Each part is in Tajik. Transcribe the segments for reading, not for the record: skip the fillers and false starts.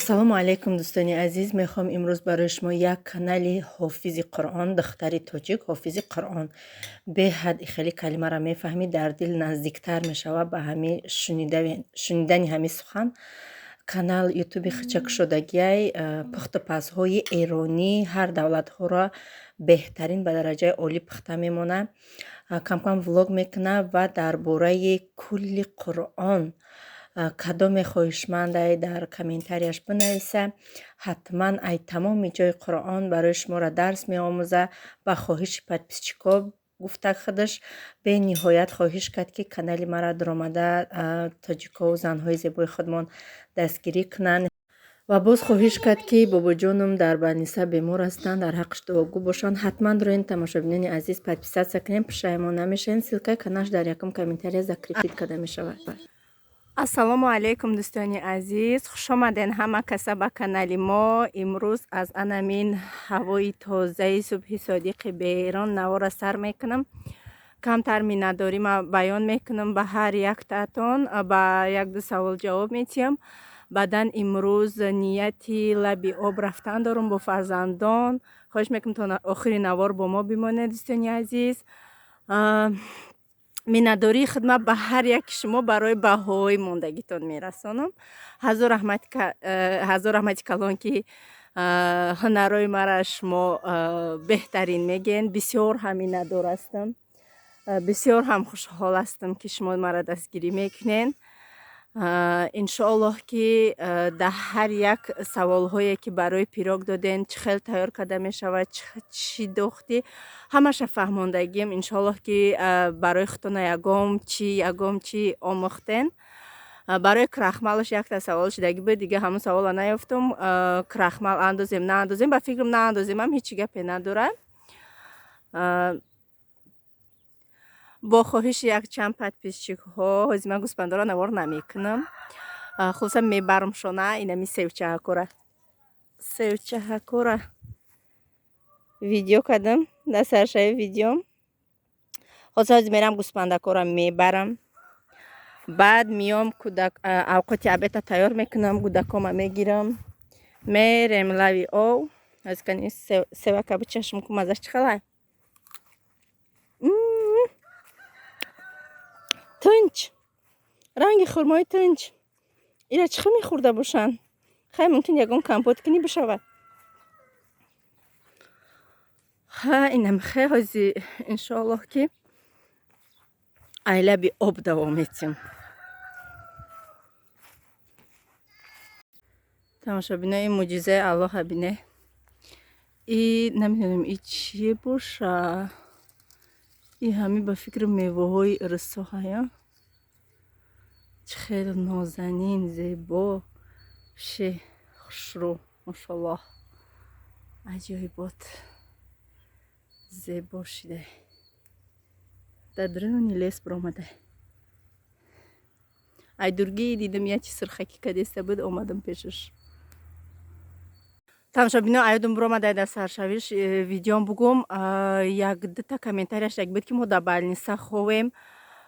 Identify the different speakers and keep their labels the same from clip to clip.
Speaker 1: Ассалому алайкум, дӯстони азиз. Мехоҳам имрӯз барои шумо як канали ҳофизи Қуръон, духтари тоҷик, ҳофизи Қуръон. Беҳад хеле калимаро мефаҳмӣ, дар дил наздиктар мешавад ба ҳами шунидани ҳами сухан. Канал ютуби хичакшудагиай, пухтупазҳои эронӣ, ҳар давлатҳоро беҳтарин ба дараҷаи олӣ пухта мемонад. Камкам влог мекунад ва дар бораи кулли Қуръон. Кадоме хоҳишмандай, дар комментарияш бинависа. Ҳатман ай тамоми ҷои Қуръон барои шуморо дарс меомӯза. Ба хоҳиши подписчикҳо гуфта, худаш бениҳоят хоҳиш кард, ки канали маро дуромада тоҷикову занҳои зебои худмон дастгирӣ кунанд. Ва боз хоҳиш кард, ки бобоҷонам дар больница бемор ҳастанд, дар ҳаққаш дуогӯ бошанд. Ҳатман дуроин, тамошобинони азиз, подписаться кунем, пушаймон намешавем. Ссылкаи каналаш дар якум комментария закрепить карда мешавад.
Speaker 2: Ассалому алайкум, дӯстони азиз, хушомаден ҳама каса ба канали мо. Имрӯз аз анамин ҳавои тозаи субҳи содиқи Берон навора сар мекунам. Камтар миннатдорӣ ма баён мекунам ба ҳар яктаатон, ба якду савол ҷавоб метиҳам. Баъдан имрӯз нияти лаби об рафтан дорум бо фарзандон. Хоҳиш мекунам, то охири навор бо мо бимонед, дӯстони азиз. Миннатдории хидмат ба ҳар яки шумо барои баҳои мондагитон мерасонам. Ҳазор раҳмати калон, ки ҳунарҳои мара шумо беҳтарин мегӯед. Бисёр ҳам миннатдор ҳастам, бисёр ҳам хушҳол ҳастам, ки шумо мара дастгирӣ мекунед. Иншоаллоҳ, ки дар ҳар як саволҳое, ки барои пирог доден, чӣ хел тайёр карда мешавад, чӣ дохтӣ, ҳамаша фаҳмондагием. Иншоаллоҳ, ки барои худтона ягом чӣ омӯхтен. Барои крахмалаш якта савол шудагӣ буд, дига ҳамон савола наёфтум. Крахмал андозем, наандозем? Ба фикрам, наандоземам ҳеҷ гапе надорад. Бо хоҳиши якчанд подписчикҳо, ҳозир ман гӯспандоро навор намекунам. Хулоса, мебарам шона. Инами севчаҳакора видео кардам дар саршави видеом. Хулоса, ҳозир мерам, гӯспандакора мебарам, баъд миём, кӯдак авқоти обеда тайёр мекунам, кӯдакома мегирам, мерем лави ов. Ҳозир кани севака бичашм, ку мазаш чӣ хелай. Тунч, ранги хурмои тунч. Ира чӣ хел мехӯрда бошанд? Хай, мумкин ягон компот кунӣ, бишавад. Ха, инам хе. Ҳози иншоаллоҳ, ки ай лаби об давом метиҳем. Тамошобинои, мӯъҷизаи Аллоҳа бине. И намедонем, и чие боша. И ҳами ба фикри меваҳои ирсоҳая. Чӣ хеле нозанин, зебо, ше хушрӯ, машоллоҳ, аҷоибот зебо шида, дар даруни лес биромада. Ай дургӣ дидам, як чи сурхакӣ кадеста буд, омадам пешаш. Тамошобино, аёдум биромада, дар саршавиш видеом бугум, як дута комментарияш як буд, ки мо дар больница ховем,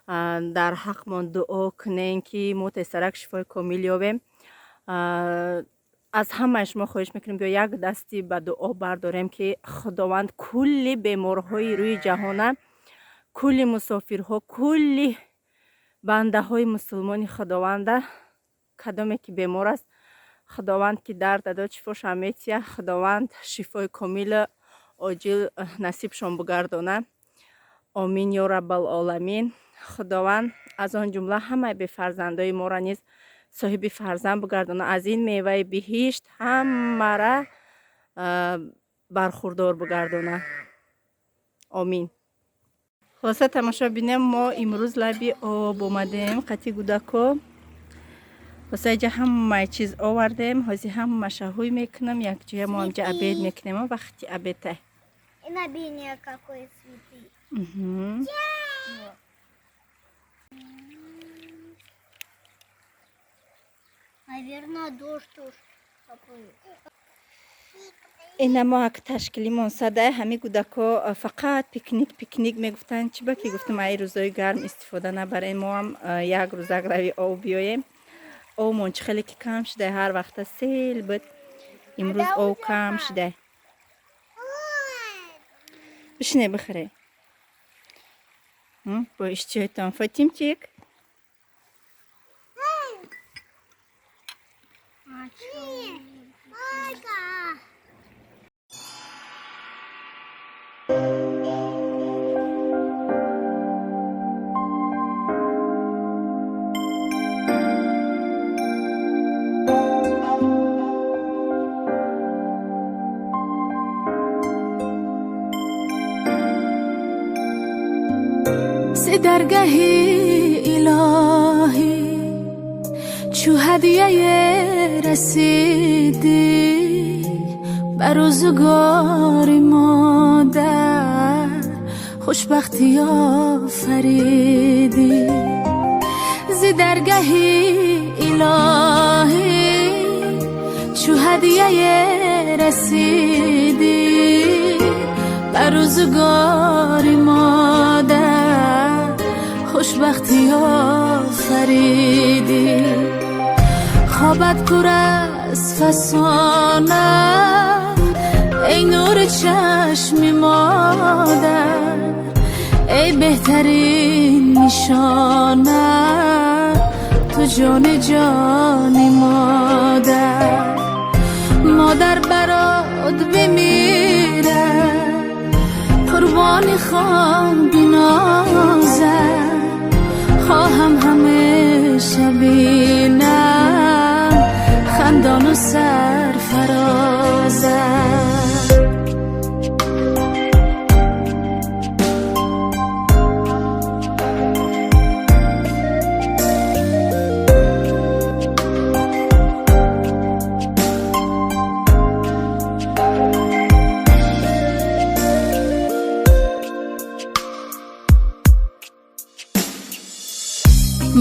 Speaker 2: дар ҳақмон дуо кунем, ки мо тезтарак шифои комил ёбем. Аз ҳамаи шумо хоҳиш мекунем, биё як дасти ба дуо бардорем, ки Худованд кулли беморҳои рӯи ҷаҳона, кулли мусофирҳо, кулли бандаҳои мусулмони Худованда, кадоме ки бемор аст, Худованд ки дард дадод, шифошам метия. Худованд шифои комилу оҷил насибшон бугардона. Омин ё раббалоламин. Худованд аз он ҷумла ҳамаи бефарзандои моро низ соҳиби фарзанд бугардона, аз ин меваи биҳишт ҳамара бархурдор бугардона. Омин. Хулоса, тамошо бинем, мо имрӯз лаби об омадем қати гудако. Хулоса, иҷа ҳамаи чиз овардем. Ҳозир ҳамаша ҳуй мекунам, якҷоя мо ҳамҷа обед мекунем. Вақти обеда.
Speaker 3: И на бине какой цветы. Наверное, дождь уж какой.
Speaker 2: Ина мо ак ташкилимон садай. Ҳами гудако фақат пикник, пикник мегуфтанд. Чӣ ба ки гуфтам, ай рӯзои гарм истифода набарем, моам як рӯзак лави об биёем. Обмон чӣ хеле ки кам шуда, ҳар вақта сел буд, имрӯз об кам шуда. Бишине, бихӯре бо иштиҳоятон. Фотимчик.
Speaker 4: Зи даргаҳи илоҳӣ чу ҳадияе расидӣ, ба рӯзгори модар хушбахтӣ офаридӣ. Зи даргаҳи илоҳӣ чу ҳадияе расидӣ, ба рӯзгори модар хушбахтӣ офаридӣ. Хобат пур аз фасона, эй нури чашми модар, эй беҳтарин нишона, ту ҷони ҷони модар. Модар барот бимирад, қурбони хоби нозат, хоҳам ҳамеша бинам хандону сарфарозат.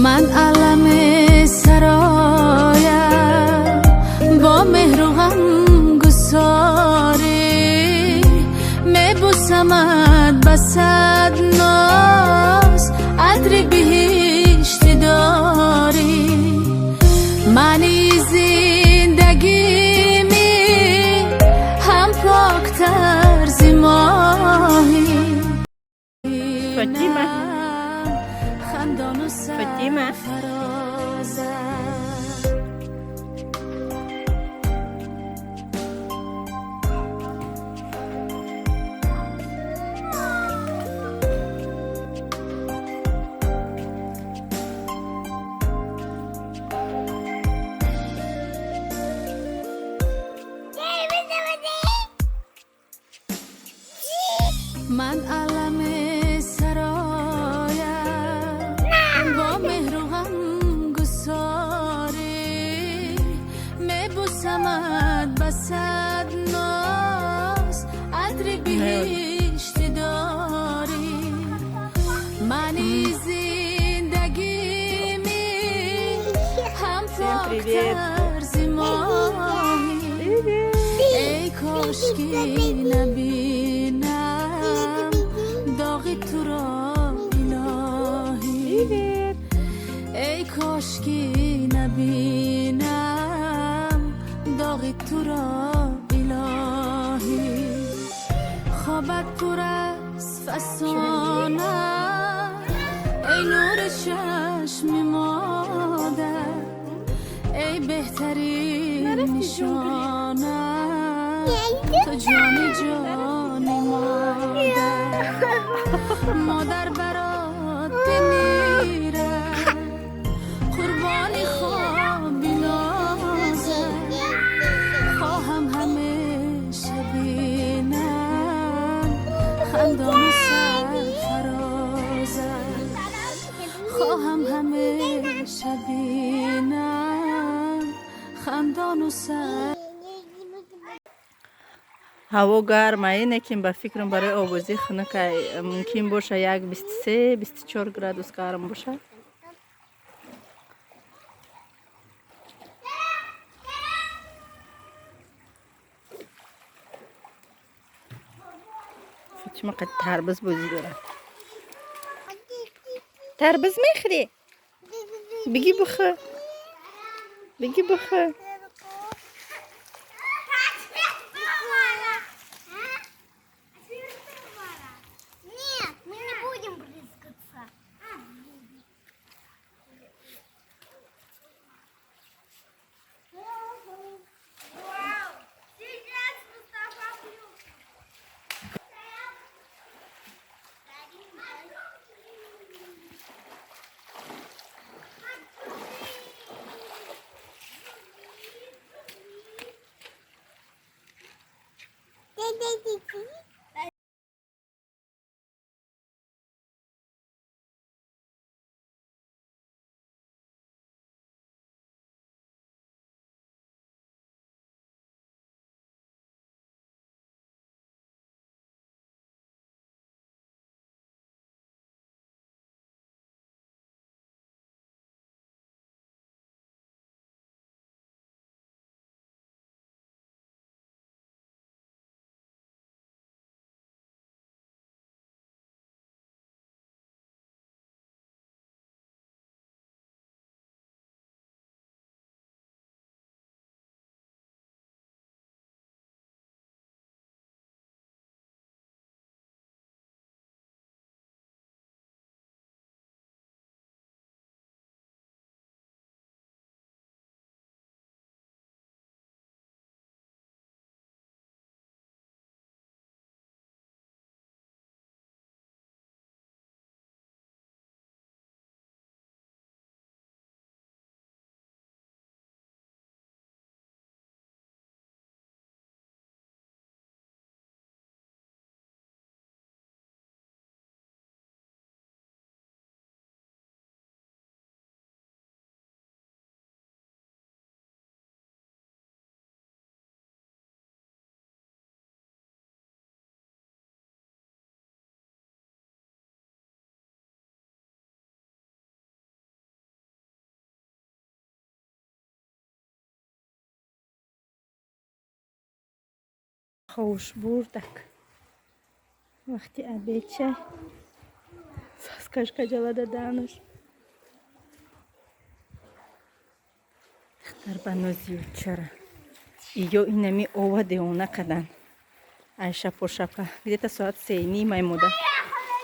Speaker 4: Ман аламе сароям бо меҳру ғамгусорӣ, мебусамад ба сад ноз атри биҳишти дорӣ. Маънии зиндагими ҳам поктар зи моҳӣ.
Speaker 2: Фатима.
Speaker 4: Хандону
Speaker 2: Фатима.
Speaker 4: сарфарозат. Ман аламе сароям бо меҳру ғамгусорӣ, мебусамад ба сад ноз атри биҳишти дорӣ. Маънии зиндагими ҳам
Speaker 2: Всем привет.
Speaker 4: поктар зи моҳӣ. Эй кошки набинам доғи туро, илоҳӣ.
Speaker 2: Привет.
Speaker 4: Эй кошки набинам доғи туро, илоҳӣ. Хобат пур аз фасона, эй нури чашми модар, эй беҳтарин нишона, ту ҷони ҷони модар. Модар барот бимирад, қурбони хоби нозат, хоҳам ҳамеша бинам хандону сарфарозат. Хоҳам ҳамеша бинам хандону сар
Speaker 2: Ҳаво гарма, лекин ба фикрам, барои обозӣ хунукай. Мумкин боша, як 23, 24 градус гарм бошад. Фотима қад тарбуз бозӣ дорад. Тарбуз мехӯрӣ? Бигӣ, бихӯр. Беги бихӯр.
Speaker 3: Нет, мы не будем брызгаться. Вау! Сейчас Мустафа плюс.
Speaker 2: Хуш бурдак. Вақти обед чай. Саскашка ҷала даданаш. Духтар ба нозиючара. Иё инами ова девона кадан. Ай шапо-шапа. Где-то соат 3:30 ай мода.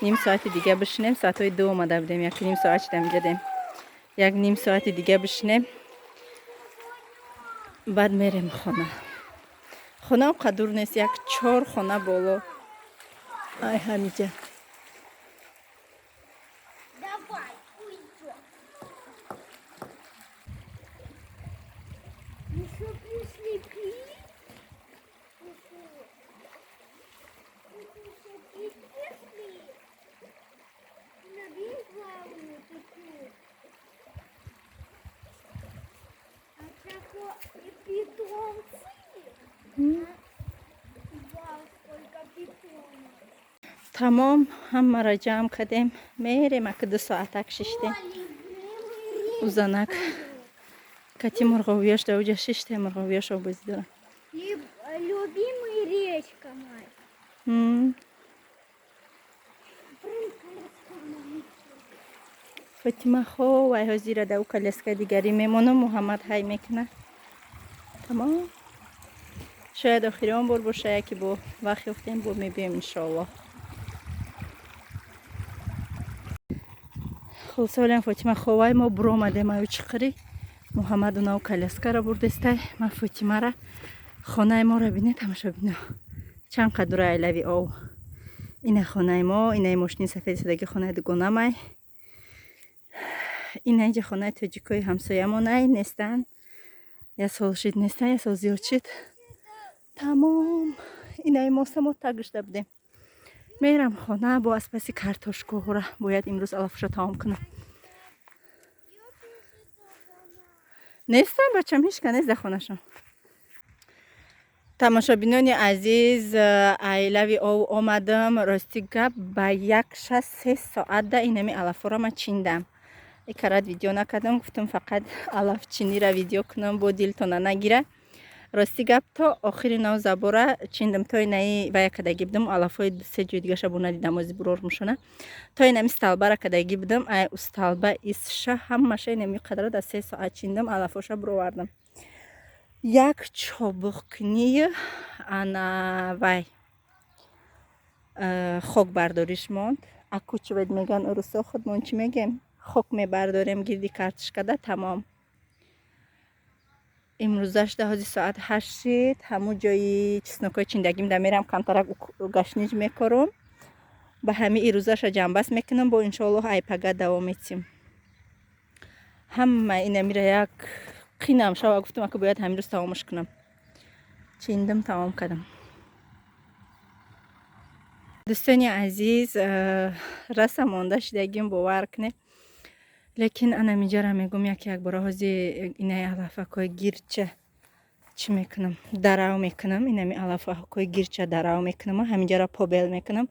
Speaker 2: Ним соати дига бишинем, соатҳои 2 омада будем, 1,5 соат шидам ҷадем. Як ним соати дига бишинем. Баъд мерем хона. Хонаам қадур нест, як чор хона боло. Ай ҳамиҷа.
Speaker 3: Давай, уйдем. Еще пришли пить. Пришли. Набей главную такую. А такой питомцы. Вау, сколько питомцев.
Speaker 2: Тамом, ҳамаро ҷамъ кардем. Мерем, ака 2 соатак шиштем. Узанак кати мурғовиёш да уҷа шиштем, мурғовиёш обозӣ дорам.
Speaker 3: Любимая речка моя.
Speaker 2: Фотима хо вай ҳозира да ӯ коляска дигарӣ мемонам, Муҳаммад ҳай мекуна. Тамом. Шояд охири он бор боша, яке бо вақт ёфтем, бо мебием иншоаллоҳ. Хулосалям Фотима ховай, мо буромадем аю чиқирӣ. Муҳаммад унав коляскаро бурдестай. Ман Фотимара хонаи моро бине, тамошобино. Чанд қадура айлави ов. Ина хонаи мо, инаи мошини сафеди садаги хонаи дугонамай. Ина инҷа хонаи тоҷикои ҳамсоямонай нестанд. Як сол шид нестанд, як сол зиёд шид. Тамом. Инаи моста мо таг шуда будем. Мерам хона, бо аз паси картошкаҳора бояд имрӯз алафуша тамом кунам. Нестам бачам, ҳечка нест дар хонашон. Тамошобинони азиз, айлави ов омадам. Рости гап, ба як шаст се соат да инами алафҳоро ман чиндам. Икарат видео накардам, гуфтам фақат алафчинира видео кунам, бо дилтона нагира. Рости гап, то охири нав забора чиндам, то инаи вая кадаги будам, алафҳои се ҷои дигаша бо надидам, ози бурор мушона. То инами столбара кадаги будам, ай столба исша ҳамаша инами қадра дар 3 соат чиндам, алафҳоша буровардам. Як чобуқкунии ана вай хокбардориш монд. Окучивать меган урусо, худмон чӣ мегем? Хок мебардорем гирди картошкада, тамом. Имрӯзаш ҳози соат 8 шид, ҳамун ҷои чеснокҳои чиндагим да мерам, камтарак гашниж мекорум. Ба ҳами ирӯзаша ҷамъбаст мекунам, бо иншоаллоҳ айпага давом метим. Ҳама инамира як қинам шава, гуфтам, ака бояд ҳамин рӯз тамомаш кунам. Чиндам, тамом кардам. Дӯстони азиз, раса монда шидагим, бовар кунед, лекин анамиҷара мегӯм, як якбора ҳози инаи алафакҳои гирча чӣ мекунам, дарав мекунам, инами алафакҳои гирча дарав мекунам, ҳаминҷара побел мекунам,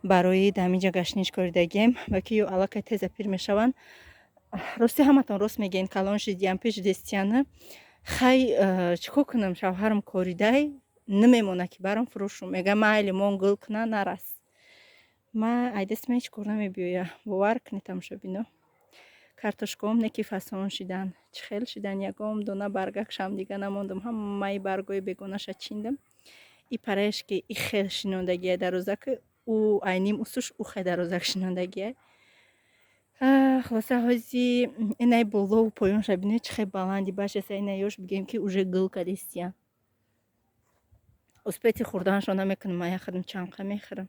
Speaker 2: барои даминҷа гашниж коридагием, ба ки ё аллакай теза пир мешаванд. Рости, ҳаматон рост мегӯен, калон шидиям, пеш дестияна. Хай, чӣ кор кунам, шавҳарам коридай намемона, ки барам фурӯшум. Мега, майли, мон гул куна, нарас. Ма айдастма ҳеҷ кор намебиёя, бовар кунед, тамошобино. Картошкаом не ки фасон шидан, чӣ хел шидан, ягон дона баргакшам дига намондум, ҳамаи баргои бегонаша чиндам. И параеш ки и хел шинондагия дарозак, ӯ айним усуш ӯ хел дарозак шинондагия. Хулоса, ҳози инаи болову поёнша бинед, чӣ хел баланди башеса, ина ёш бигем, ки уже гул кадистиян. Успети хӯрданашон намекунам, ман яхадам чанқа мехӯрам.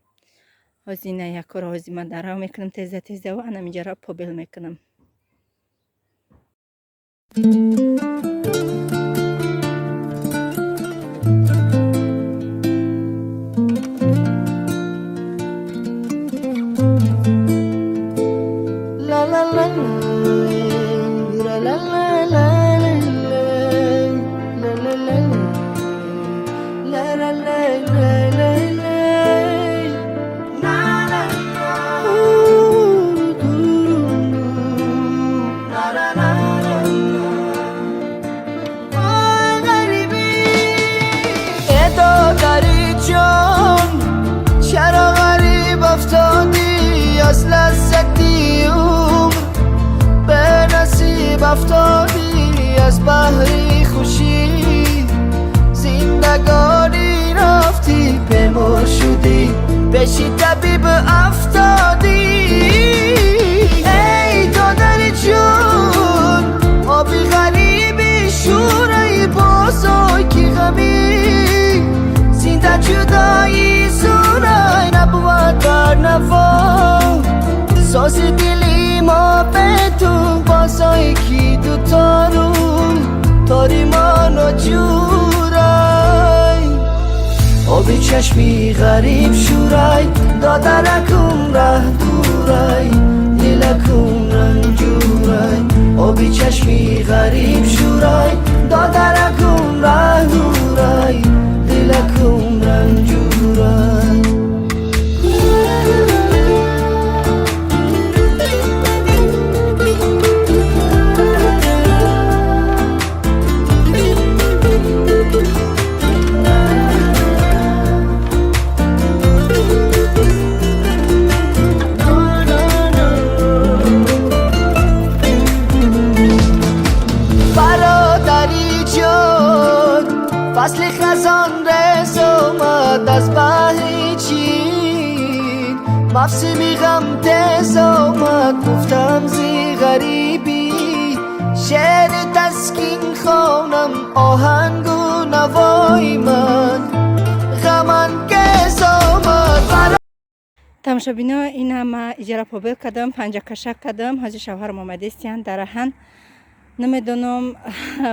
Speaker 2: Ҳози ина яккора ҳози ман дарав мекунам теза тезаву анамиҷара побел мекунам.
Speaker 5: La la la la la la la la la la la la la la la la la ooh, doo, la la la la. آی غریبی ای دادری جان، چرا غریب افتادی؟ از لذتی عمر به نصیب افتادی، از بهری خوشی زندگانی رفتی، بیمار شدی، پیشی طبیب افتادی. ای دادر جون، آبی غریبی شورای بازای کی غمی زنده جدایی زورای نبود بر نوا ساز دلی ما به تو بازای کی دو تارو تاری ما ناجورای آبی چشمی غریب شورای دادرکم ره دورای دلکم رنجورای آبی چشمی غریب شورای دادرکم ره دورای دلکم رنجورای. برادری جان، فصل خزان رس آمد، از بهر چین موسمی غم تیز آمد. گفتم زی غریبی شعر تسکین خوانم، آهنگ و نوای من غم انگیز آمد.
Speaker 2: Тамошобино, ина ма иҷара побел кардам, панҷакашак кардам. Ҳози шавҳарам омадестиян, дараҳан намедонам.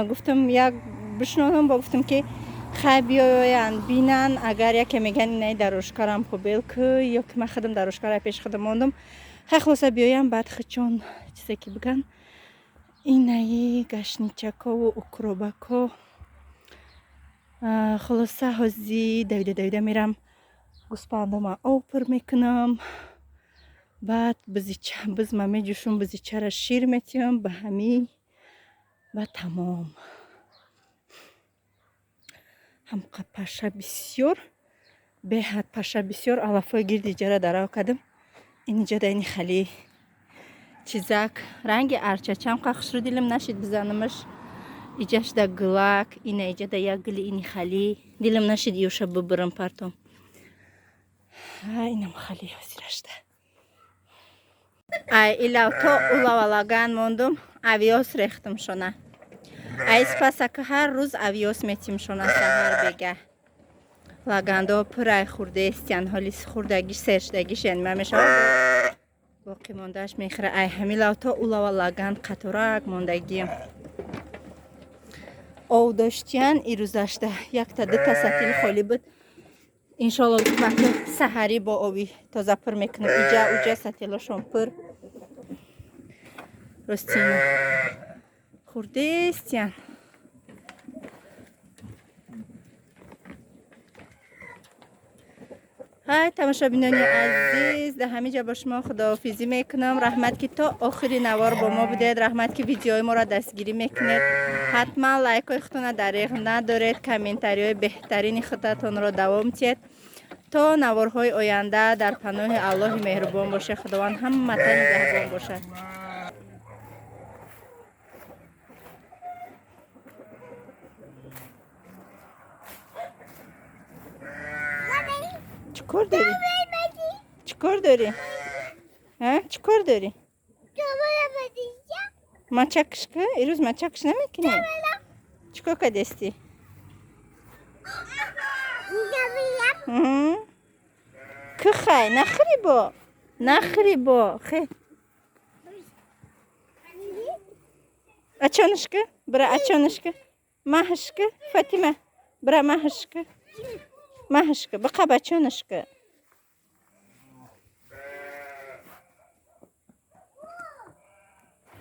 Speaker 2: Гуфтам, як бишнонам, бо гуфтам, ки хай, биёянд, бинан. Агар яке меган, инаи дорожкарам побел ку, ё ки ман худам дорожкара пеши худам мондам. Хай, хулоса, биёям, баъд хичон чизе ки биган. Инаи гашничакову укробако. Хулоса, ҳози давида давида мерам, гӯспандама об пур мекунам, баъд бизма меҷӯшум, бизичара шир метиҳам ба ҳамин, баъд тамом. Ҳамқа паша бисёр, беҳад паша бисёр. Алафҳои гирди иҷара дарав кардам. Ин иҷада ини хали чизак ранги арчачам қа хушрӯ, дилам нашид бизанамаш. Иҷашда гулак, ина иҷада як гули ини хали, дилам нашид иёша бибирам, партом. Инам хали ҳозирашда. Ай илав то улава лаган мондум, овёс рехтам шона. Ай спасака ҳар рӯз овёс метим шона, саҳар, бегаҳ. Лагандо пурай хурдестян, ҳоли хурдагиш сершудагиш, яъне ман мешавам, боқӣ мондааш мехӯра. Ай ҳамилав то улава лаган қаторак мондагием. Ов доштиян ирӯзашда якта дута сатил холӣ буд. Иншолло, вақти саҳарӣ бо оби тоза пур мекунам. Иҷа уҷа сатилошон пур. Ростина хурдестиян. Ҳай, тамошобинони азиз, дар ҳамин ҷо бо шумо худоҳофизӣ мекунам. Раҳмат, ки то охири навор бо мо будед. Раҳмат, ки видеои моро дастгирӣ мекунед. Ҳатман лайкҳои худтонро дареғ надоред, комментариҳои беҳтарини худатонро давом диҳед. То наворҳои оянда дар паноҳи Аллоҳи меҳрубон бошед. Худованд ҳамата нигаҳбон бошад. Чӣ кор дорӣ? Чӣ кор дорӣ? Чӣ кор дорӣ? Мачакш ка? Ирӯз мачакш намекунӣ? Чӣ кор кардести? Кухай, нахӯри бо, нахӯри бо, хе. Ачонушка, бира, ачонушка, маҳашка, Фатима, бира, маҳашка, маҳашка, биқаб, ачонушка.